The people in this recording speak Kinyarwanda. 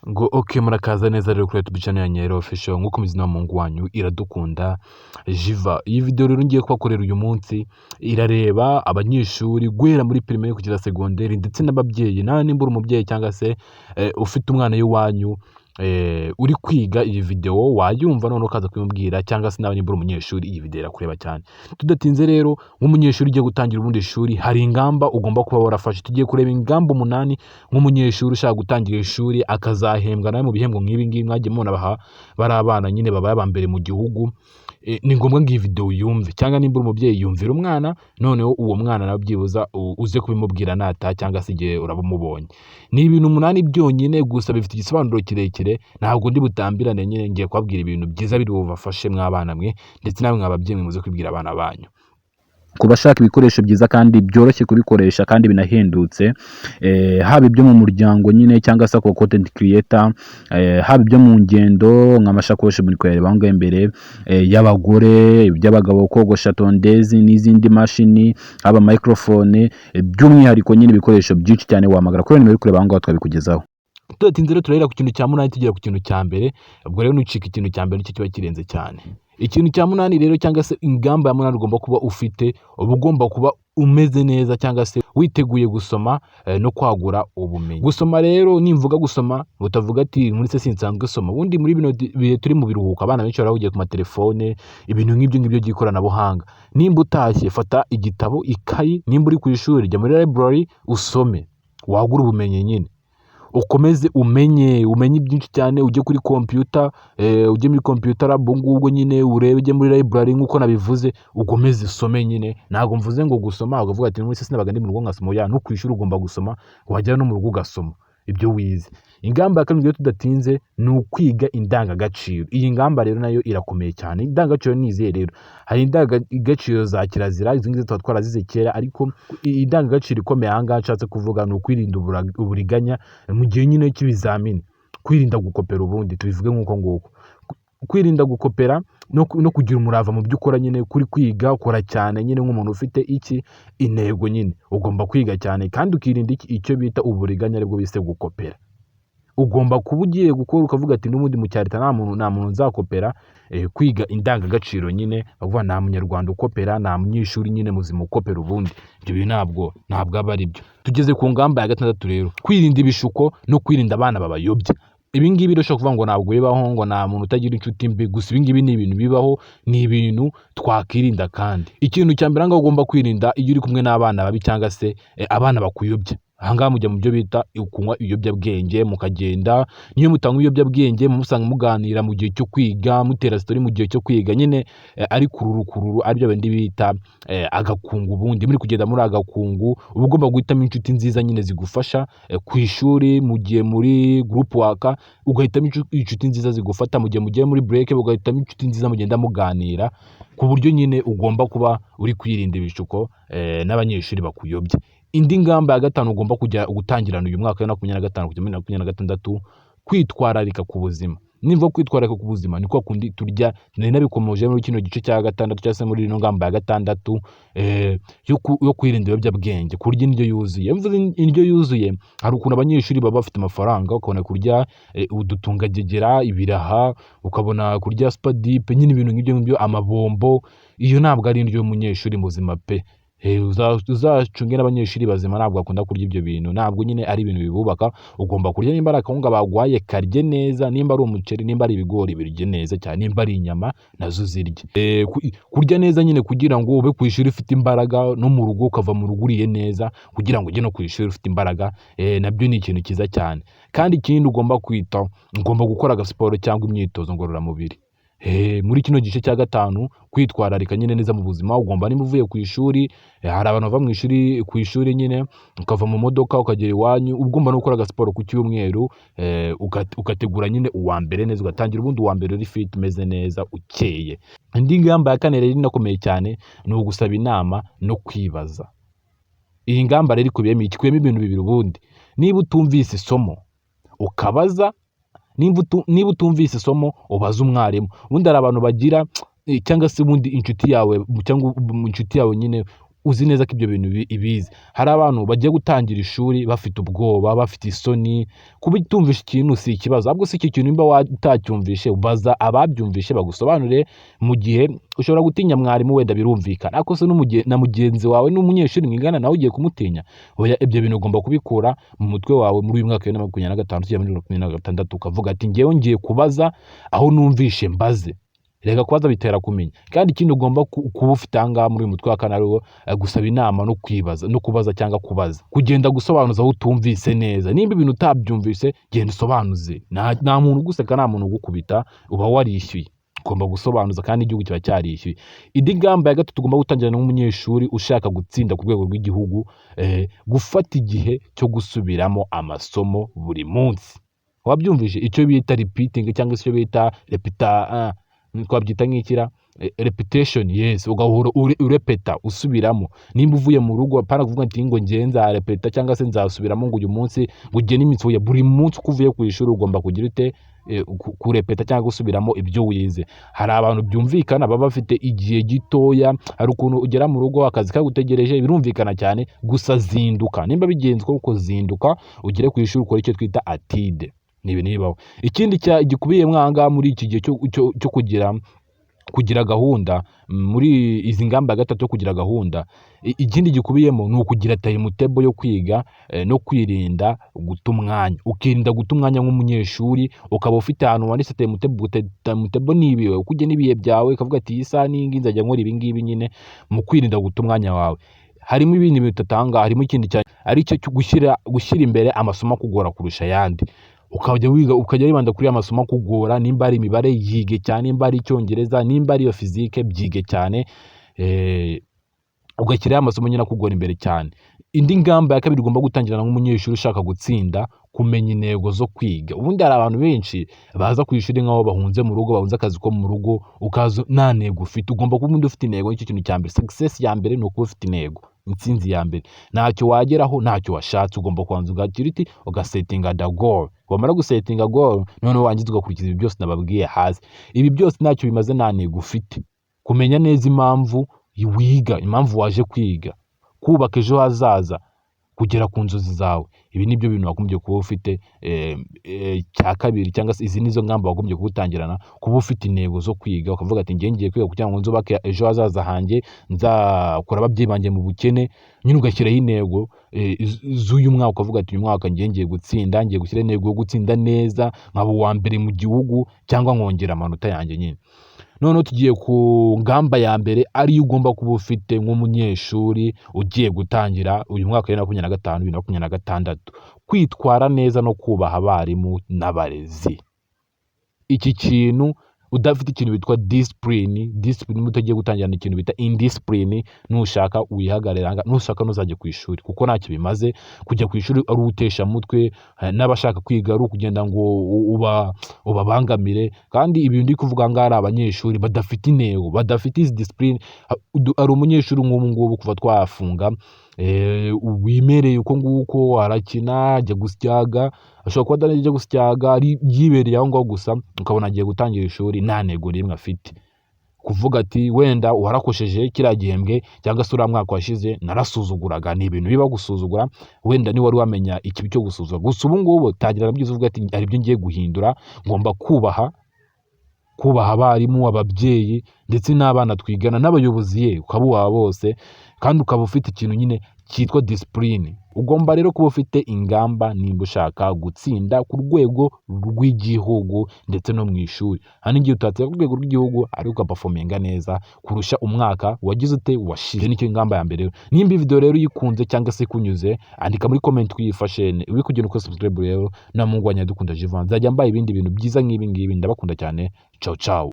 Ngo ok, murakaza neza rero kuri YouTube channel ya Nyero Official. Nk'uko muzi, na mungu wanyu Iradukunda Jiva. Iyi video rero ngiye kubakorera uyu munsi irareba abanyeshuri guhera muri primaire kugeza secondaire, ndetse n'ababyeyi. Nawe nimba uri umubyeyi cyangwa se ufite umwana w'iwanyu uri kwiga, iyi video wayumva none ukaza kubimubwira, cyangwa se nawe nimba uri umunyeshuri, iyi video irakureba cyane. Tudatinze rero, nk'umunyeshuri ugiye gutangira ubundi shuri, hari ingamba ugomba kuba warafashe. Tugiye kureba ingamba 8 nk'umunyeshuri ushaka gutangira ishuri, akazahembwa nawe mu bihembo nk'ibi ngibi mwagiye mubona baha bari abana nyine babaye aba mbere mu gihugu. Ni ngombwa ngo iyi video uyumve, cyangwa nimba uri umubyeyi, yumvira umwana, noneho uwo mwana nawe byibuza uze kubimubwira nataha cyangwa se igihe uraba umubonye. Ni ibintu 8 byonyine gusa bifite igisobanuro kirekire. Ntabwo ndi butambirane nyine, ngiye kubabwira ibintu byiza biri bubafashe mw'abana mwe, ndetse namwe mw'ababyeyi mwe muze kubibwira abana banyu. Ku bashaka ibikoresho byiza kandi byoroshye kubikoresha kandi binahendutse, haba ibyo mu muryango nyine cyangwa se ku content creator, haba ibyo mu ngendo nk'amashakoshi muri kuyareba aho ngaho imbere, y'abagore, iby'abagabo, kogosha, tondeuse n'izindi mashini, haba microphone, by'umwihariko nyine ibikoresho byinshi cyane, wahamagara kuri nimero uri kureba aho ngaho twabikugezaho. Tudatinze rero, turahera ku kintu cya munani tugera ku kintu cya mbere. Ubwo rero nucika ikintu cya mbere, nicyo kiba kirenze cyane. Ikintu cya munani rero, cyangwa se ingamba ya munani ugomba kuba ufite, uba ugomba kuba umeze neza cyangwa se witeguye gusoma no kwagura ubumenyi. Gusoma rero, nimvuga gusoma utavuga ati muri se sinsanzwe soma. Ubundi muri bino bihe turi mu biruhuko, abana benshi barahugiye ku matelefone, ibintu nk'ibyo ngibyo by'ikoranabuhanga. Nimba utashye, fata igitabo, ikayi. Nimba uri ku ishuri, jya muri library usome, wagure ubumenyi nyine, ukomeze umenye byinshi cyane. Ujye kuri computer, ujye muri computer lab ngubwo nyine urebe, ujye muri library nk'uko nabivuze, ukomeze usome nyine. Ntabwo mvuze ngo gusoma ukavuga ati muri se sinabaga ndi mu rugo ngasoma. Ya, no ku ishuri ugomba gusoma, wagera no mu rugo ugasoma ibyo wize. Ingamba ya karindwi rero, tudatinze, ni ukwiga indangagaciro. Iyi ngamba rero nayo irakomeye cyane. Indangagaciro ni izihe rero? Hari indangagaciro za kirazira, izo ngizo tuba twarazize kera, ariko iyi ndangagaciro ikomeye aha ngaha nshatse kuvuga ni ukwirinda uburiganya mu gihe nyine cy'ibizamini, kwirinda gukopera. Ubundi tubivuge nk'uko nguko, kwirinda gukopera no kugira umurava mu byo ukora nyine. Kuri kwiga, ukora cyane nyine nk'umuntu ufite iki intego nyine. Ugomba kwiga cyane kandi ukirinda iki icyo bita uburiganya, aribwo bise gukopera. Ugomba kuba ugiye gukora ukavuga ati n'ubundi mu cya leta nta muntu nzakopera. Kwiga indangagaciro nyine bavuga nta munyarwanda ukopera, nta munyeshuri nyine muzima ukopera. Ubundi ibyo bintu ntabwo aba ari byo. Tugeze ku ngamba ya gatandatu rero, kwirinda ibishuko no kwirinda abana babayobya. Ibi ngibi rero ushobora kuvuga ngo ntabwo bibaho, ngo nta muntu utagira inshuti mbi. Gusa ibi ngibi ni ibintu bibaho, ni ibintu twakirinda. Kandi ikintu cya mbere ahangaha ugomba kwirinda iyo uri kumwe n'abana babi cyangwa se abana bakuyobya, ahangaha mujya mu byo bita kunywa ibiyobyabwenge, mukagenda. Niyo mutanywa ibiyobyabwenge, musanga muganira mu gihe cyo kwiga, mutera story mu gihe cyo kwiga nyine, ari kururu kururu, aribyo bindi bita agakungu. Ubundi muri kugenda muri agakungu, uba ugomba guhitamo inshuti nziza nyine zigufasha ku ishuri. Mu gihe muri group work, ugahitamo inshuti nziza zigufata. Mu gihe mugiye muri break, ugahitamo inshuti nziza mugenda muganira, ku buryo nyine ugomba kuba uri kwirinda ibishuko n'abanyeshuri bakuyobya. Indi ngamba ya gatanu ugomba kujya gutangirana uyu mwaka wa 2025 kujya muri 2026, kwitwararika ku buzima. Nimva kwitwararika ku buzima, ni kwa kundi turya nari nabikomoje muri kino gice cya gatandatu, cyangwa se muri ino ngamba ya gatandatu yo kwirinda ibiyobyabwenge, kurya indyo yuzuye. Iyo mvuze indyo yuzuye, hari ukuntu abanyeshuri baba bafite amafaranga, ukabona kurya udutungagegera, ibiraha, ukabona kurya Super Dip nyine, ibintu nk'ibyo ngibyo, amabombo. Iyo ntabwo ari indyo y'umunyeshuri muzima pe. Uzacunge n'abanyeshuri bazima ntabwo bakunda kurya ibyo bintu, ntabwo nyine ari ibintu bibubaka. Ugomba kurya, nimba ari akawunga baguhaye, karye neza, nimba ari umuceri, nimba ari ibigori, birye neza cyane, nimba ari inyama nazo zirye. Kurya neza nyine kugira ngo ube ku ishuri ufite imbaraga, no mu rugo ukava mu rugo uriye neza kugira ngo ujye no ku ishuri ufite imbaraga, nabyo ni ikintu cyiza cyane. Kandi ikindi ugomba kwitaho, ugomba gukora agasiporo cyangwa imyitozo ngororamubiri. Muri kino gice cya gatanu, kwitwararika nyine neza mu buzima, ugomba nimba uvuye ku ishuri, hari abantu bava mu ishuri, ku ishuri nyine, ukava mu modoka ukagera iwanyu, uba ugomba no gukora agasiporo ku cyumweru, ugategura nyine uwa mbere neza, ugatangira ubundi uwa mbere uri fit, umeze neza, ukeye. Indi ngamba ya kane rero inakomeye cyane ni ugusaba inama no kwibaza. Iyi ngamba rero ikubiyemo iki? Ikubiyemo ibintu bibiri ubundi. Niba utumvise isomo, ukabaza. Niba utumvise isomo, ubaze umwarimu. Ubundi hari abantu bagira, cyangwa se ubundi inshuti yawe, cyangwa inshuti yawe nyine Uzi neza ko ibyo bintu ibizi. Hari abantu bagiye gutangira ishuri bafite ubwoba, bafite isoni. Kuba utumvishe ikintu si ikibazo, ahubwo si icyo kintu nimba utacyumvishe, baza ababyumvishe bagusobanurire. Mu gihe ushobora gutinya mwarimu, wenda birumvikana, ariko se na mugenzi wawe n'umunyeshuri mwigana nawe ugiye kumutinya? Oya, ibyo bintu ugomba kubikura mu mutwe wawe muri uyu mwaka wa 2025 tujya muri 2026, ukavuga ati: "Ngewe ngiye kubaza aho numvishe, mbaze." Reka kubaza bitera kumenya. Kandi ikindi ugomba kuba ufite aha ngaha muri uyu mutwe wa kane ariwo gusaba inama no kwibaza no kubaza cyangwa kubaza, kugenda gusobanuza aho utumvise neza. Nimba ibintu utabyumvise, genda usobanuze. Nta muntu uguseka, nta muntu ugukubita, uba warishyuye, ugomba gusobanuza, kandi igihugu kiba cyarishyuye. Indi ngamba ya gatatu ugomba gutangira n'umunyeshuri ushaka gutsinda ku rwego rw'igihugu, gufata igihe cyo gusubiramo amasomo buri munsi. Wabyumvise? Icyo bita repeating cyangwa se icyo bita repeta, twabyita nk'ikira repetition, yes. Ugahora urepeta, usubiramo. Nimba uvuye mu rugo, apana kuvuga ati ngo ngiye nzarepeta cyangwa se nzasubiramo ngo uyu munsi, ngo ugene iminsi. Oya, buri munsi uko uvuye ku ishuri ugomba kugira ute? Kurepeta cyangwa gusubiramo ibyo wize. Hari abantu byumvikana baba bafite igihe gitoya, hari ukuntu ugera mu rugo akazi kagutegereje, birumvikana cyane. Gusa zinduka, nimba bigenze uko, zinduka ugere ku ishuri ukore icyo twita étude. Ni ibintu bibaho. Ikindi gikubiyemo aha ngaha muri iki gihe cyo kugira gahunda, muri izi ngamba ya gatatu yo kugira gahunda, ikindi gikubiyemo ni ukugira timetable yo kwiga, no kwirinda guta umwanya. Ukirinda guta umwanya nk'umunyeshuri, ukaba ufite ahantu wanditse timetable. Timetable ni ibihe, uko ugena ibihe byawe, ukavuga ati: "Iyi saha n'iyi ngiyi nzajya nkora ibi ngibi." Nyine mu kwirinda guta umwanya wawe harimo ibindi bintu bitatu. Harimo ikindi cyane aricyo cyo gushyira imbere amasomo akugora kurusha ayandi, ukajya wiga, ukajya wibanda kuri ya masomo akugora. Nimba ari imibare, yige cyane; nimba ari icyongereza, nimba ari iyo physique, byige cyane, ugashyiraho amasomo nyine akugora imbere cyane. Indi ngamba ya kabiri ugomba gutangirana nk'umunyeshuri ushaka gutsinda, kumenya intego zo kwiga. Ubundi hari abantu benshi baza ku ishuri nk'aho bahunze mu rugo, bahunze akazi ko mu rugo, ukaza nta ntego ufite. Ugomba kuba ubundi ufite intego. Nicyo kintu cya mbere. Success ya mbere ni ukuba ufite intego. Intsinzi ya mbere, ntacyo wageraho ntacyo washatse. Ugomba kubanza ugagira uti ugasettinga the goal. Wamara gusettinga goal, noneho wangiza ugakurikiza ibi byose nababwiye hasi. Ibi byose ntacyo bimaze nta ntego ufite. Kumenya neza impamvu wiga, impamvu waje kwiga, kubaka ejo hazaza, kugera ku nzozi zawe, ibi ni byo bintu wagombye kuba ufite. Cya kabiri, cyangwa se izi nizo ngamba wagombye kuba utangirana: kuba ufite intego zo kwiga, ukavuga ati: "Ngiye ngiye kwiga kugira ngo nzubake ejo hazaza hanjye, nzakura ababyeyi banjye mu bukene." Nyine ugashyiraho intego z'uyu mwaka, ukavuga ati: "Uyu mwaka ngiye ngiye gutsinda, ngiye gushyira intego yo gutsinda neza, nkaba uwa mbere mu gihugu cyangwa nkongera amanota yanjye." Nyine noneho tugiye ku ngamba ya mbere, ariyo ugomba kuba ufite nk'umunyeshuri ugiye gutangira uyu mwaka wa 2025, 2026: kwitwara neza no kubaha abarimu n'abarezi. Iki kintu, udafite ikintu bitwa discipline, discipline, utagiye gutangirana ikintu bita indiscipline, nushaka wihagarara, nushaka ntuzajye ku ishuri, kuko ntacyo bimaze kujya ku ishuri ari ugutesha mutwe n'abashaka kwiga, ari ukugenda ngo uba ubabangamire. Kandi ibintu ndi kuvuga ngaha ari abanyeshuri badafite intego, badafite izi discipline. Hari umunyeshuri nk'ubu ngubu kuva twafunga, wimereye uko nguko, arakina, ajya gusyaga, ashobora kuba atajya gusyaga, ari yibereye aho ngaho gusa, ukabona agiye gutangira ishuri nta ntego n'imwe afite. Kuvuga ati: "Wenda warakosheje kiriya gihembwe cyangwa se uriya mwaka washize narasuzuguraga." Ni ibintu biba gusuzugura, wenda niba wari wamenya ikibi cyo gusuzugura. Gusa ubu ngubu tangira byiza uvuga ati: "Hari ibyo ngiye guhindura, ngomba kubaha abarimu, ababyeyi, ndetse n'abana twigana n'abayobozi." Ye, ukabubaha bose, kandi ukaba ufite ikintu nyine cyitwa discipline. Ugomba rero kuba ufite ingamba nimba ushaka gutsinda ku rwego rw'igihugu ndetse no mu ishuri. Hano igihe utatsinda ku rwego rw'igihugu, ariko ugaperforminga neza kurusha umwaka wagize ute washize. Nicyo ingamba ya mbere. Nimba iyi video rero uyikunze cyangwa se ikunyuze, andika muri comment uyifashe uri kugenda ukora subscribe. Rero na Mungu wanjye dukunda Jivan, nzajya mbaye ibindi bintu byiza nk'ibi ngibi. Ndabakunda cyane. Ciao ciao.